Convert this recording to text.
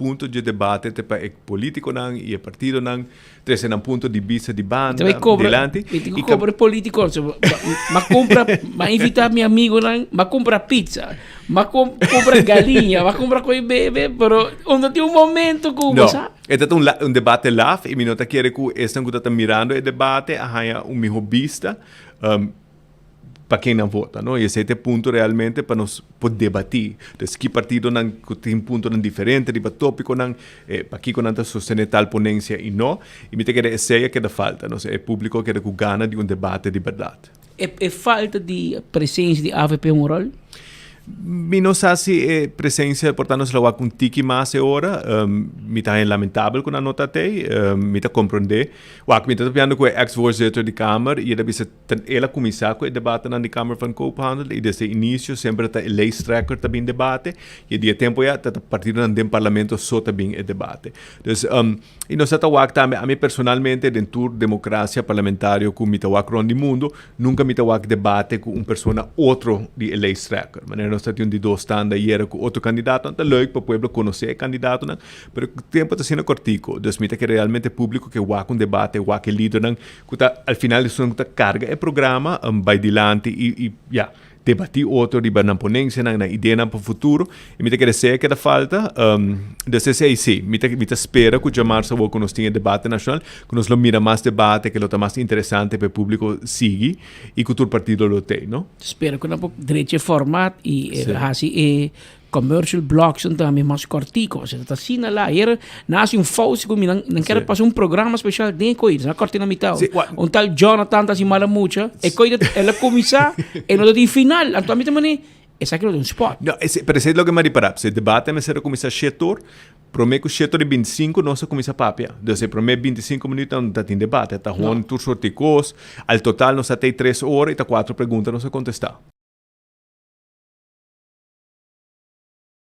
Punto di debate te pa e politiconan y e partidonan trece nan punto di bista di banda Te cobra, dilanti. E tin cobra politico. So, ma compra, ma invita mi amigonan, ma compra pizza, ma compra galiña, ma compra coi bebe, pero unda tin un momento cu No, bo sa. E ta un debate laf y mi no ta kere cu esnan cu ta mirando e debate a haya un miho bista pa ken nan vota, no? Y esey ta e punto realmente pa nos por debati. Entonces, ki partidonan cu tin puntonan diferente riba topiconan, pakico nan ta sostene tal ponencia y no. Y mi ta kere esey a keda falta, no? E publico a keda cu gana di un debate di berdad. E falta di presencia di avp un rol? Mi no sa si e presencia por ta nos lo wak un tiki mas e ora. Mi ta haña lamentabel cu nan no ta tey. Mi ta comprende. Wak, mi ta papiando cu e ex-voorzitter di Kamer y el a bisa el a cuminsa cu e debatenan di Kamer van Koophandel y desde inicio semper ta e lijsttrekker ta bin debate y e di e tempo ya ta partidonan den parlamento so ta bin e debate. Dus, y nos a ta wak tambe, ami personalmente den tur democracia parlamentario cu mi ta wak rond di mundo, nunca mi ta wak debate cu un persona otro di e lijsttrekker. Manera nos ta tin un di dos tanda ayera cu otro candidatonan, ta leuk pa pueblo conoce e candidatonan, pero tempo ta asina cortico. Dus mi ta kere realmente publico ke wak un debate, wak e lidernan cu ta al final esunnan cu ta carga e programa bay dilanti y ya. Debatí otro riba nan ponencianan, nan ideanan pa futuro. Y mi ta kere sea keda falta. Des esey sí, mi ta spera cu djamarzo awor cu nos tin e debate nacional, cu nos lo mira mas debate, cu lo ta mas interesante pa e publico sigui y cu tur partido lo tey, no? Spera cu nan por drecha e format y haci e commercial blocks tambe mas cortico. Pasobra ta asina la. Ayer nan haci un fout cu mi, nan kier pasa un programa special den e coy. Nan a corta na mitad. Un tal Jonathan ta haci mala mucha. E coy el a cuminsa e no ta tin final. Anto ami ta mane esaki lo ta un spot. No, pero esey ta loke mi a ripara. E debate mester a cuminsa 7 or. Prome cu 7 or 25 nos a cuminsa papia. Dus e prome 25 minuut nan ta tin debate. Ta gewoon tur soort di cos. Al total nos a tey 3 ora y ta cuatro pregunta nos a contesta.